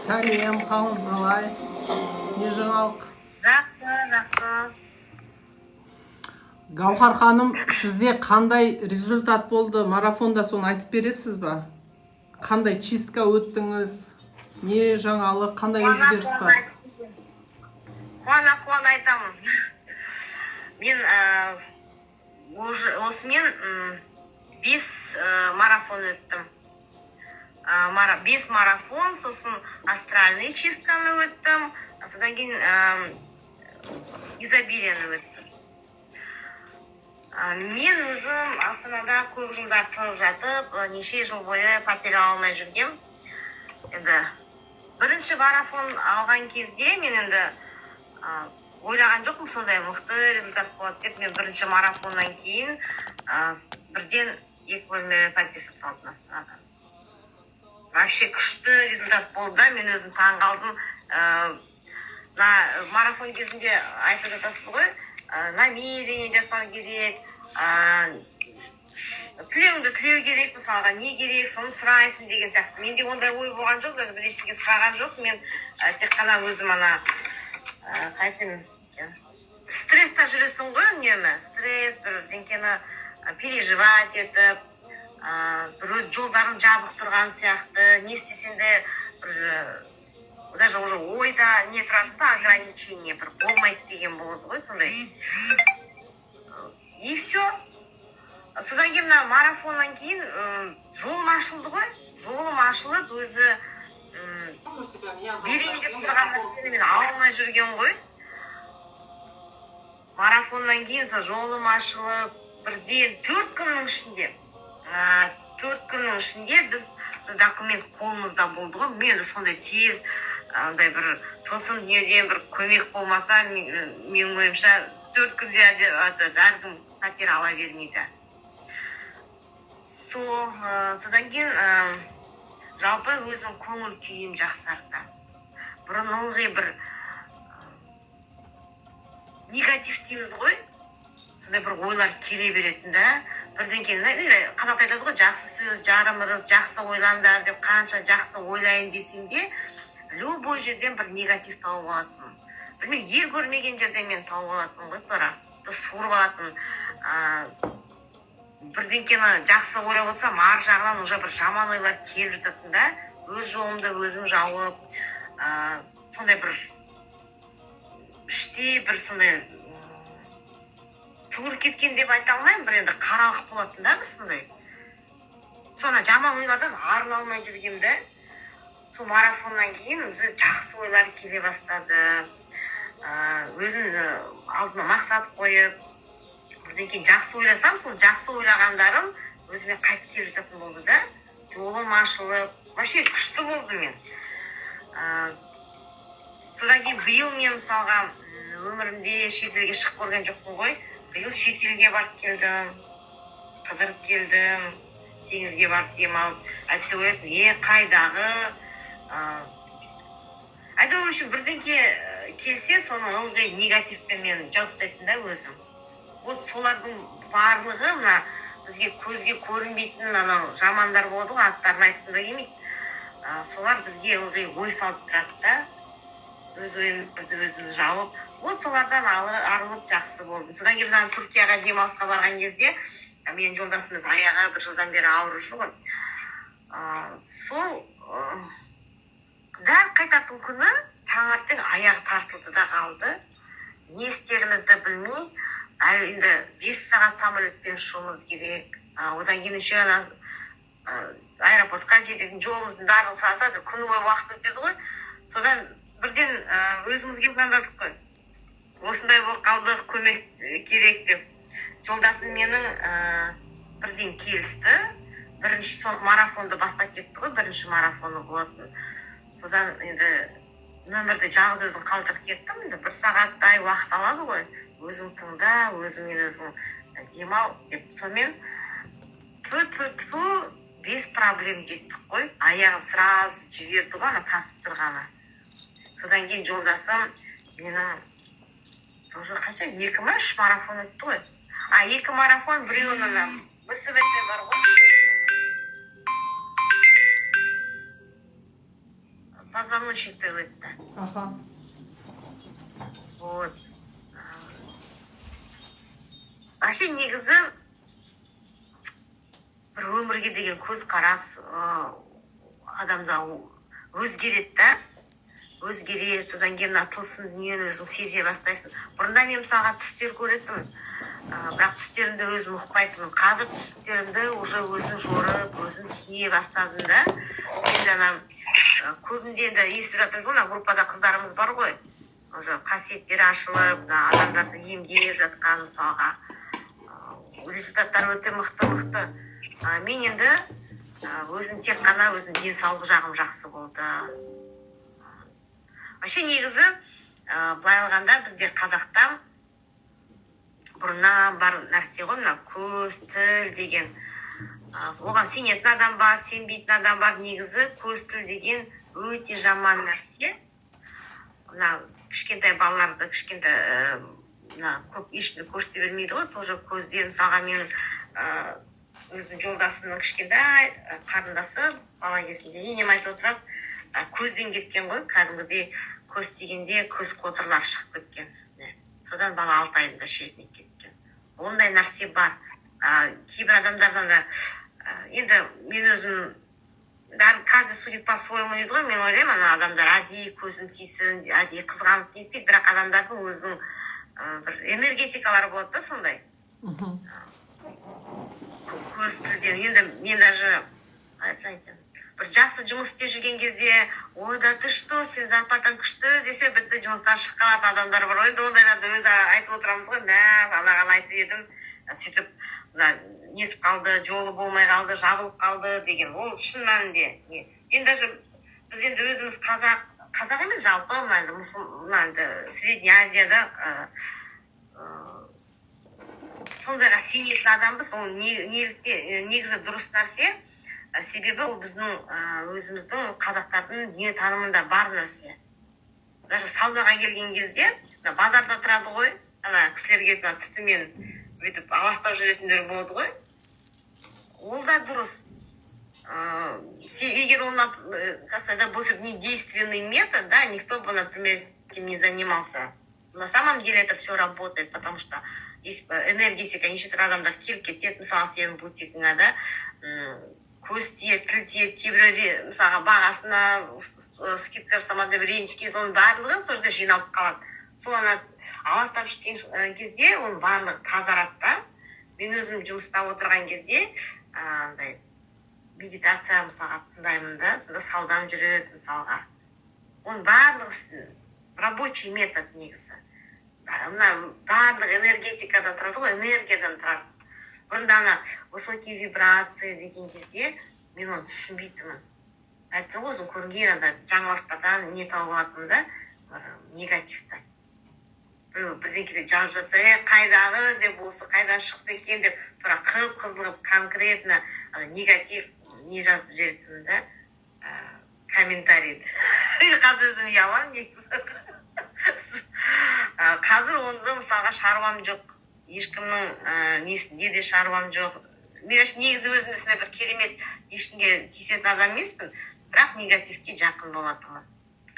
Сәлем, қалыңыз қалай? Не жаңалық? Жақсы, жақсы. Гауһар ханым, сізде қандай результат болды марафонда, соны айтып бересіз ба? Қандай чистка өттіңіз? Не жаңалық, қандай Қуана өзгеріс қуана бар? Қуана қуана айтамын. Мен уже осымен бес марафон өттім. Бес марафон, сосын астральный чистканы өттім, содан кейін изобилияны өттім. Мен өзім Астанада көп жылдар тұрып жатып, неше жыл бойы пәтер ала алмай жүргем. Енді бірінші марафон алған кезде мен енді ойлаған жоқпын сондай мықты результат болады деп. Мен бірінші марафоннан кейін бірден екі бөлмелі пәтер сатып алдым Астанадан. Вообще күшті результат болды да, мен өзім таң қалдым. Мына марафон кезінде айтып жатасыз ғой, намерение жасау керек, тілеуіңді тілеу керек, мысалға, не керек, соны сұрайсың деген сияқты. Менде ондай ой болған жоқ, даже бір ештеңе сұраған жоқ. Мен тек қана өзім ана қалай айтсам екен, стресста жүресің ғой үнемі, стресс, бірдеңкені переживать етіп, бір өз жолдарың жабық тұрған сияқты, не істесең де бір даже уже ойда не тұрады да, ограничение бір болмайды деген болады ғой сондай. И все. Содан кейін мына марафоннан кейін жолым ашылды ғой, жолым ашылып, өзі берейін деп тұрған нәрсені мен ала алмай жүрген ғой. Марафоннан кейін сол жолым ашылып, бірден 4 күннің ішінде, 4 күннің ішінде біз документ қолымызда болды ғой. Мен де сондай тез андай бір тылсым дүниеден бір көмек болмаса, менің ойымша, 4 күнде әркім пәтер ала бермейді. Сол содан кейін жалпы өзім көңіл күйім жақсарды. Бұрын ылғи бір негатив дейміз ғой, сондай бір ойлар келе беретін да бірден кейін. Енді қазақта айтады ғой, жақсы сөз жарым ырыс, жақсы ойлаңдар деп. Қанша жақсы ойлайын десем де, любой жерден бір негатив тауып алатынмын. Білмеймін, ел көрмеген жерден мен тауып алатынмын ғой, тура суырып алатын. Бірдеңкені жақсы ойлап отырсам, ар жағынан уже бір жаман ойлар келіп жататын да, өз жолымды өзім жауып, сондай бір іште бір сондай түңіліп кеткен деп айта алмаймын, бір енді қаралық болатын да бір сондай. Сол ана жаман ойлардан арыла алмай жүргенмін да. Сол марафоннан кейін өзі жақсы ойлар келе бастады. Өзім алдыма мақсат қойып, бірден жақсы ойласам, сол жақсы ойлағандарым өзіме қайтып келіп жататын болды да, жолым ашылып, вообще күшті болды. Мен содан кейін биыл мен, мысалға, өмірімде шетелге шығып көрген жоқпын ғой. Биыл шетелге барып келдім, қыдырып келдім, теңізге барып демалып. Әйтпесе ойлайтынмын, е, қайдағы әйтеуір, в общем, бірдеңке келсе, соны ылғи негативпен мен жауып тастайтын да өзім. Вот солардың барлығы мына бізге көзге көрінбейтін анау жамандар болады ғой, аттарын айтқым да келмейді. Солар бізге ылғи ой салып тұрады да, өз ойымызды өзіміз жауып, вот солардан арылып жақсы болдым. Содан кейін біз ана Түркияға демалысқа барған кезде менің жолдасым өзі аяғы бір жылдан бері ауырып жүр ғой. Сол дәл қайтатын күні таңертең аяғы тартылды да қалды. Не істерімізді білмей, әлі енді 5 сағат самолетпен ұшуымыз керек. Одан кейін еще ана аэропортқа жететін жолымыздың барлығын санаса, күні бойы уақыт өтеді ғой. Содан бірден өзіңізге звондадық қой, осындай болып қалдық, көмек керек деп. Жолдасым менің бірден келісті. Бірінші сол марафонды бастап кетті ғой, бірінші марафоны болатын. Содан енді нөмірді жалғыз өзін қалдырып кеттім. Енді бір сағаттай уақыт алады ғой, өзің тыңда, өзіңмен өзің демал деп. Сонымен, тфу, тфу, тфу, без проблем жеттік қой. Аяғын сразу жіберді ғой ана тартып тұрғаны. Содан кейін жолдасым менің уже қанша, екі ма, үш марафон өтті ғой. А, екі марафон, біреуін ана БСВТ бар ғой. Позвоночникті өтті. Вот. Вообще негізі бір өмірге деген көзқарас адамда өзгереді да, өзгереді. Содан кейін мына тылсым дүниені өзің сезе бастайсың. Бұрында мен, мысалға, түстер көретінмін, бірақ түстерімді өзім ұқпайтынмын. Қазір түстерімді уже өзім жорып, өзім түсіне бастадым да. Енді ана көбінде енді естіп жатырмыз ғой, мына группада қыздарымыз бар ғой, уже қасиеттері ашылып, мына адамдарды емдеп жатқан, мысалға, результаттары өте мықты мықты. Мен енді өзім тек қана өзім денсаулық жағым жақсы болды. Вообще негізі былай алғанда, бізде, қазақта, бұрыннан бар нәрсе ғой мына көз, тіл деген. Оған сенетін адам бар, сенбейтін адам бар. Негізі көз, тіл деген өте жаман нәрсе. Мына кішкентай балаларды, кішкентай мына көп ешкімге көрсете бермейді ғой тоже көзден. Мысалға, мен өзімнің жолдасымның кішкентай қарындасы бала кезінде, енем айтып отырады, көзден кеткен ғой кәдімгідей. Көз тигенде көз қотырлар шығып кеткен үстіне, содан бала 6 айында шетінеп кеткен. Ондай нәрсе бар. Кейбір адамдардан да енді мен өзім каждый судит по своему дейді ғой. Мен ойлаймын, ана адамдар әдейі көзім тисін, әдейі қызғанып нетпейді, бірақ адамдардың өзінің бір энергетикалары болады да сондай. Көз, тілден енді мен даже, қалай айтсам екен, бір жақсы жұмыс істеп жүрген кезде: «Ой, да ты что, сен зарплатаң күшті», – десе, бітті, жұмыстан шығып қалатын адамдар бар ғой. Енді ондайларды өзара айтып отырамыз ғой: «Мә, анаған айтып едім, сөйтіп мына нетіп қалды, жолы болмай қалды, жабылып қалды» деген. Ол шын мәнінде не, енді даже біз енді өзіміз қазақ, қазақ емес, жалпы мына енді мына енді Средний Азияда сондайға сенетін адамбыз. Ол неліктен негізі дұрыс нәрсе. Себебі ол біздің өзіміздің қазақтардың дүниетанымында бар нәрсе. Даже саудаға келген кезде мына базарда тұрады ғой, ана кісілер келіп, мына түтімен бүйтіп аластап жүретіндер болады ғой, ол да дұрыс. Егер он как это был бы не действенный метод, да, никто бы, например, этим не занимался. На самом деле это все работает, потому что есть энергетика. Неше түрлі адамдар келіп кетеді, мысалы, сенің бутигіңе да. Көз тиеді, тіл тиеді, кейбіреулер, мысалға, бағасына скидка жасамады деп ренжіп кетеді. Оның барлығы сол жерде жиналып қалады. Сол ана аластап шыққан кезде оның барлығы тазарады да. Мен өзім жұмыста отырған кезде андай медитация, мысалға, тыңдаймын да, сонда саудам жүреді. Мысалға, оның барлығы рабочий метод негізі. Мына барлық энергетикадан тұрады ғой, энергиядан тұрады. Бұрында ана высокие вибрации деген кезде мен оны түсінбейтінмін. Айттым ғой, өзім көрінген ана жаңалықтардан не тауып алатынмын да, бір негативті. Біреу бірдеңке жазып жатса: «Е, қайдағы» деп, «осы қайдан шықты екен?» деп, тура қып қызыл қылып, конкретно ана негатив не жазып жіберетінмін да, комментарийді. Қазір өзім ұяламын негізі. Қазір онда, мысалға, шаруам жоқ, ешкімнің несінде де шаруам жоқ. Мен вообще негізі өзім де сондай бір керемет ешкімге тиісетін адам емеспін, бірақ негативке жақын болатынмын.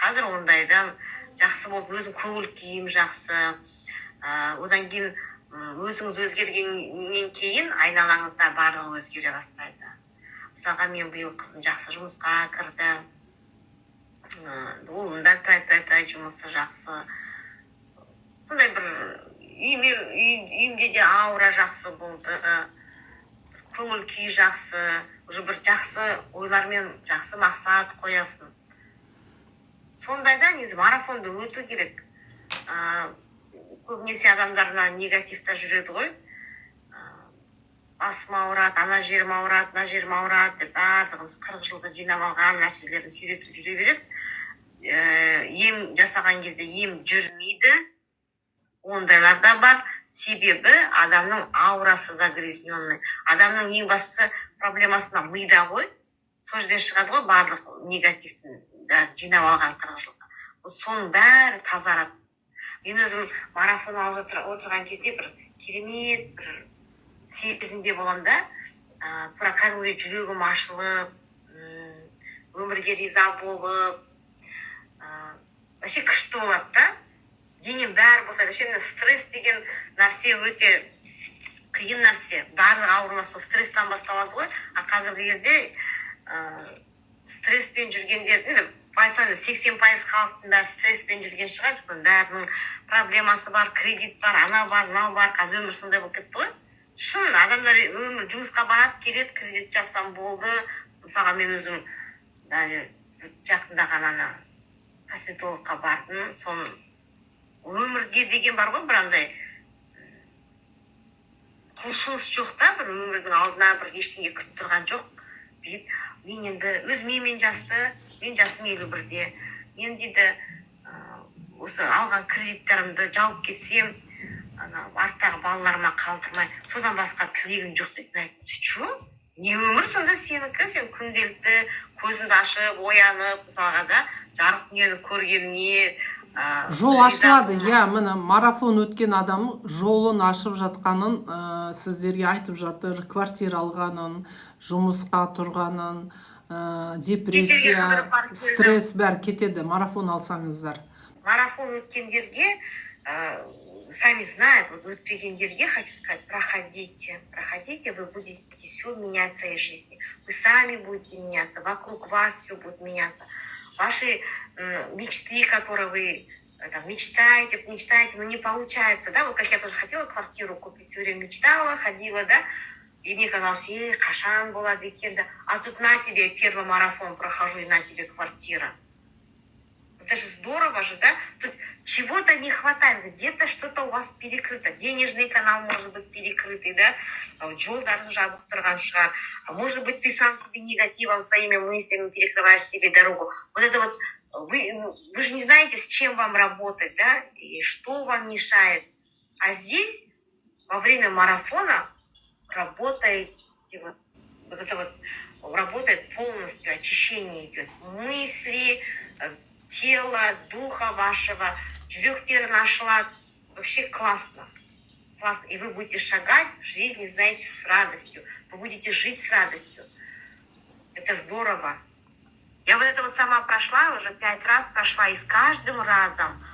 Қазір ондайдан жақсы болды, өзім көңіл күйім жақсы. Одан кейін өзіңіз өзгергеннен кейін айналаңызда барлығы өзгере бастайды. Мысалға, мен биыл қызым жақсы жұмысқа кірді, ұлым да тай тай тай жұмысы жақсы. Сондай бір үйіме, үйімде де аура жақсы болды, көңіл күй жақсы, уже бір жақсы ойлармен жақсы мақсат қоясың. Сондайда негізі марафонды өту керек. Көбінесе адамдар мына негативта жүреді ғой, басым ауырады, ана жерім ауырады, мына жерім ауырады деп, барлығын 40 жылда жинап алған нәрселерін сүйретіп жүре береді. Ем жасаған кезде ем жүрмейді, ондайлар да бар. Себебі адамның аурасы загрязненный. Адамның ең бастысы проблемасы мына мида ғой, сол жерден шығады ғой барлық негативтің бәрін жинап алған 40 жылда. Вот соның бәрі тазарады. Мен өзім марафон алып отырған кезде бір керемет бір сезімде боламын да, тура кәдімгідей жүрегім ашылып, өмірге риза болып. Вообще күшті болады да, денем бәрі босайды. Вообще мына стресс деген нәрсе өте қиын нәрсе. Барлық аурулар сол стресстан басталады ғой. А қазіргі кезде стресспен жүргендер, енді айтсам, 80% халықтың бәрі стресспен жүрген шығар, өйткені бәрінің проблемасы бар, кредит бар, ана бар, мынау бар. Қазір өмір сондай болып кетті ғой. Шын, адамдар өмір жұмысқа барады, келеді, кредит жапсам болды. Мысалға, мен өзім даже жақында ғана ана косметологқа бардым. Соны өмірге деген бар ғой, бір андай құлшыныс жоқ та, бір өмірдің алдына бір ештеңе күтіп тұрған жоқ. Бүйтіп мен енді өзім, менімен жасты, мен жасым 51-де, мен дейді, осы алған кредиттарымды жауып кетсем, ана арттағы балаларыма қалдырмай, содан басқа тілегім жоқ дейді. Мен айттым: «Ты че, не өмір сонда сенікі? Сен күнделікті көзіңді ашып оянып, мысалға да, жарық дүниені көргеніне Жол риза ашылады. болма». Иә, міне, марафон өткен адам жолын ашып жатқанын сіздерге айтып жатыр: квартира алғанын, жұмысқа тұрғанын, Шетелге депрессия, қыдырып барып келдім. стресс, бәрі кетеді марафон алсаңыздар. Марафон өткендерге, сами знают, вот өтпегендерге хочу сказать: проходите, проходите, вы будете все менять в своей жизни. Вы сами будете меняться, вокруг вас все будет меняться. Ваши мечты, которые вы там мечтаете, мечтаете, но не получается, да, вот как я тоже хотела квартиру купить, все время мечтала, ходила, да, и мне казалось, ей, қашан болады екен, да, а тут на тебе, первый марафон прохожу, и на тебе квартира. Это же здорово же, да? То есть чего-то не хватает, где-то что-то у вас перекрыто. Денежный канал может быть перекрытый, да? Жолдарың жабық тұрған шығар. А может быть, ты сам себе негативом, своими мыслями перекрываешь себе дорогу. Вот это вот, вы же не знаете, с чем вам работать, да? И что вам мешает. А здесь во время марафона работаете, вот это вот работает полностью, очищение идет. Мысли, тела, духа вашего, жүректерің ашылады. Вообще классно. Классно. И вы будете шагать в жизни, знаете, с радостью. Вы будете жить с радостью. Это здорово. Я вот это вот сама прошла, уже пять раз прошла, и с каждым разом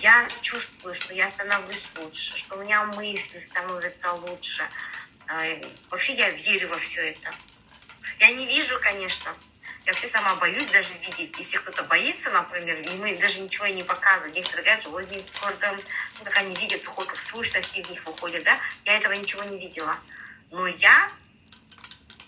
я чувствую, что я становлюсь лучше, что у меня мысли становятся лучше. Вообще я верю во все это. Я не вижу, конечно. Я вообще сама боюсь даже видеть. Если кто-то боится, например, и мы даже ничего и не показываем. Некоторые говорят, что ой, мен көрдім, ну, как они видят, выходит, как сущность из них выходит, да? Я этого ничего не видела. Но я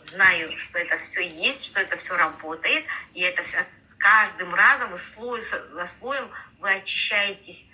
знаю, что это все есть, что это все работает, и это все с каждым разом, вы слой за слоем вы очищаетесь.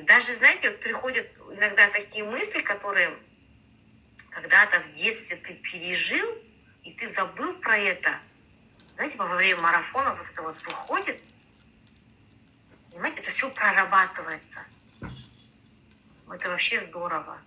Даже, знаете, вот приходят иногда такие мысли, которые когда-то в детстве ты пережил, и ты забыл про это. Знаете, во время марафона вот это вот выходит, понимаете, это все прорабатывается. Это вообще здорово.